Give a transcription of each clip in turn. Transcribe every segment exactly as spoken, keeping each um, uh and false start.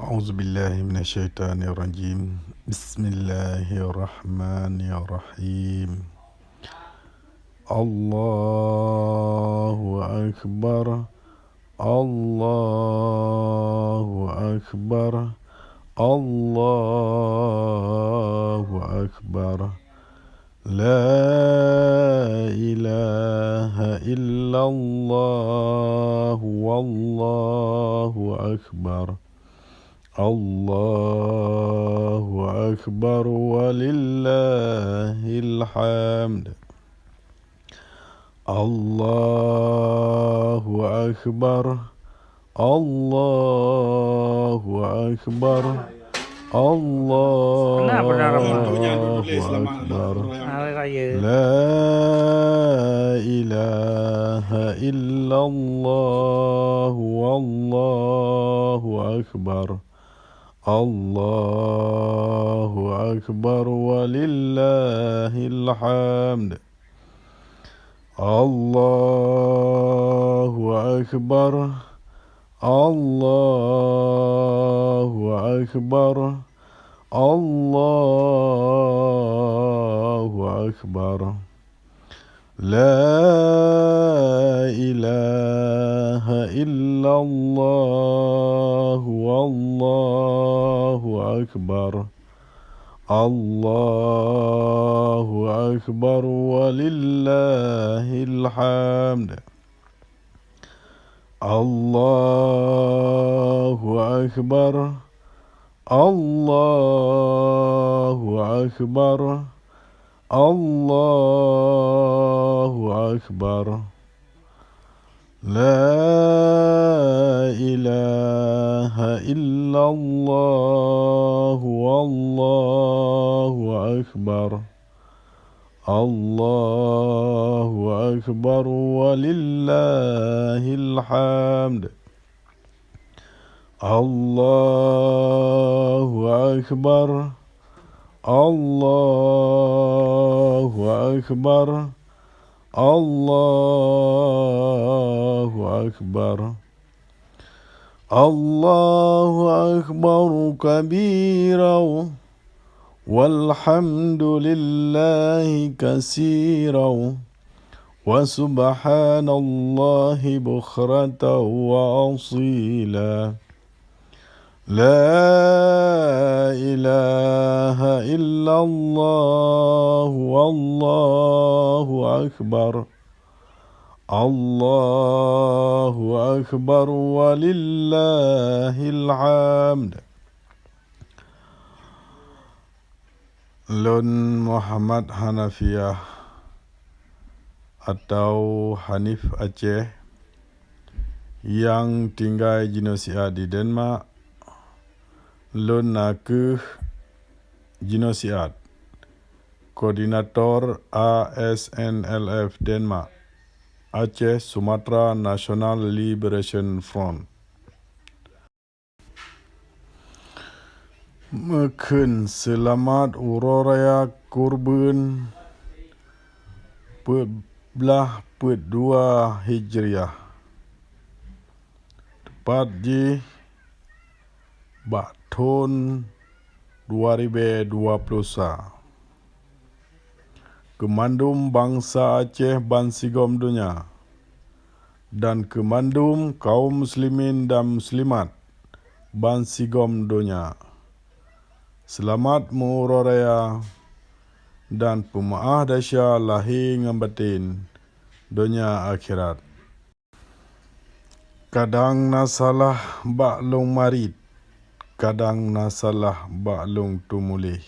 أعوذ بالله من الشيطان الرجيم. بسم الله الرحمن الرحيم. الله أكبر. الله أكبر. الله أكبر. لا إله إلا الله والله أكبر. الله أكبر ولله الحمد. الله أكبر. الله أكبر. الله أكبر. لا إله إلا الله والله أكبر. الله أكبر ولله الحمد. الله أكبر. الله أكبر. الله أكبر. لا إله إلا الله والله أكبر. الله أكبر ولله الحمد. الله أكبر. الله أكبر. الله أكبر. لا إله إلا الله والله أكبر. الله أكبر ولله الحمد. الله أكبر. الله أكبر. الله أكبر. الله أكبر كبيرا والحمد لله كثيرا وسبحان الله بكرة وأصيلا. لا إله إلا الله والله أكبر. الله أكبر ولله الحمد. Lôn Muhammad Hanafiah atau Hanif Aceh nyang tinggai jinoe siat di Denmark. Lôn na kheueh jinoe siat, koordinator A S N L F Denmark, Aceh Sumatra National Liberation Front. Meukheun seulamat uroe raya Kurban peuet blaih peuet dua Hijriah, teupat jih bak thon dua ribèe dua ploh sa. Keu mandum bansa Aceh bansigom donya, dan keu mandum kaum muslimin dan muslimat bansigom donya. Seulamat meuuroe raya dan peumeu'ah desya lahé ngon batén, donya akhirat. Kadang na salah bak lôn marit, kadang na salah bak lôn teumuléh.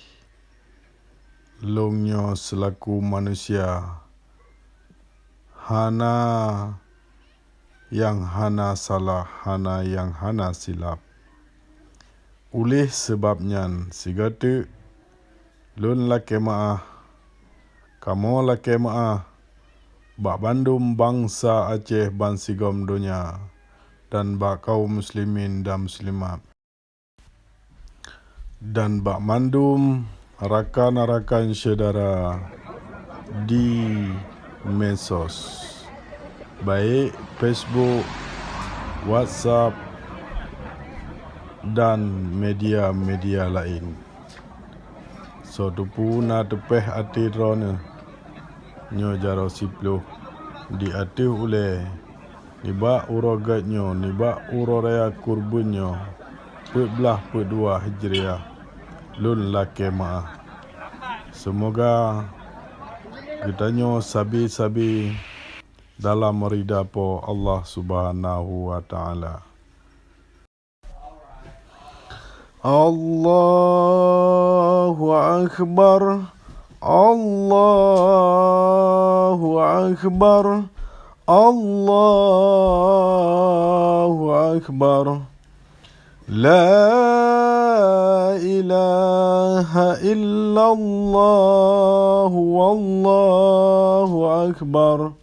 Lôn nyoe seulaku manusia hana nyang hana salah, hana nyang hana silap. Uléh sabab nyan sigoe teuk lôn lakèe meu'ah, kamoe lakèe meu'ah bak bandum bansa Aceh bansigom donya dan bak kaum muslimin dan muslimat, dan bak mandum rakan-rakan syedara di medsos, baik Facebook, WhatsApp, dan media-media laén. Soe teupeu na teupéh até droeneuh nyoe jaroe siploh di ateueh ulée nibak uroe gét nyoe, nibak uroe raya kurban nyoe, peuet blaih peuet dua Hijriah, lôn lakée meu'ah. Seumoga geutanyoe sabe-sabe dalam rida Po Allah Subhanahu wa Ta'ala. Allahu Akbar, Allahu Akbar, Allahu Akbar. La ilaha illallah, wallahu akbar.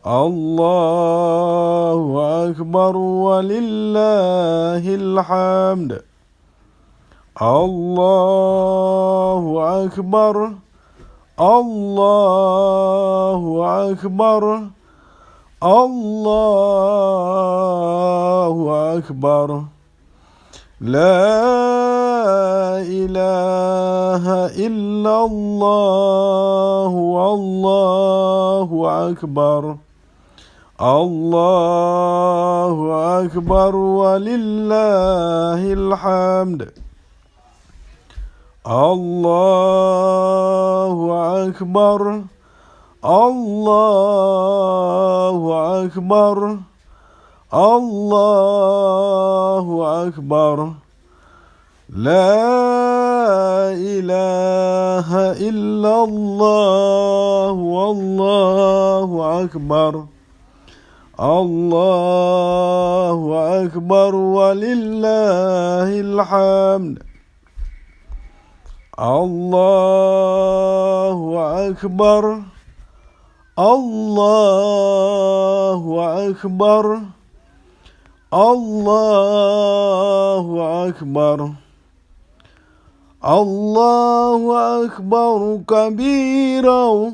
Allahu akbar, walillahil hamd. Allahu akbar, Allahu akbar, Allahu akbar. La ilaha illallah, wallahu akbar. Allahu akbar, walillahil hamd. Allahu akbar, Allahu akbar, Allahu akbar. La ilaha illallah, wallahu akbar. Allahu akbar, walillahil hamd. Allahu akbar. Allahu akbar. Allahu akbar. Allahu akbar kabira,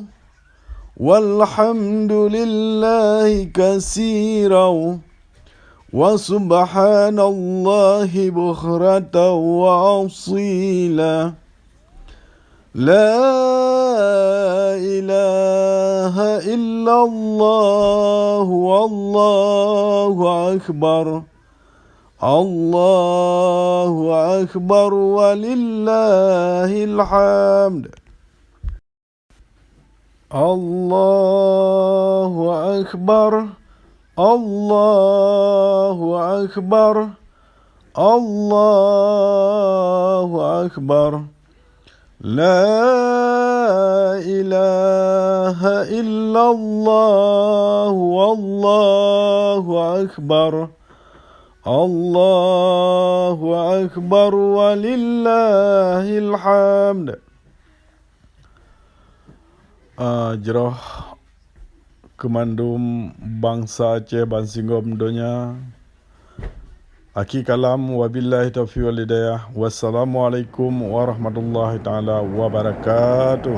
walhamdulillahi katsira, wa subhanallahi bukratan wa asila. La ilaha illallah, wallahu akbar. Allahu akbar, walillahil hamd. Allahu akbar, Allahu akbar, Allahu akbar. La ilaha illallah, wallahu akbar. Allahu akbar, walillahil hamd. Ah, jroh keumandum bansa Aceh bansigom donya. Akhé kalam, wabillahi taufiq wal hidayah. Wassalamualaikum warahmatullahi taala wabarakatuh.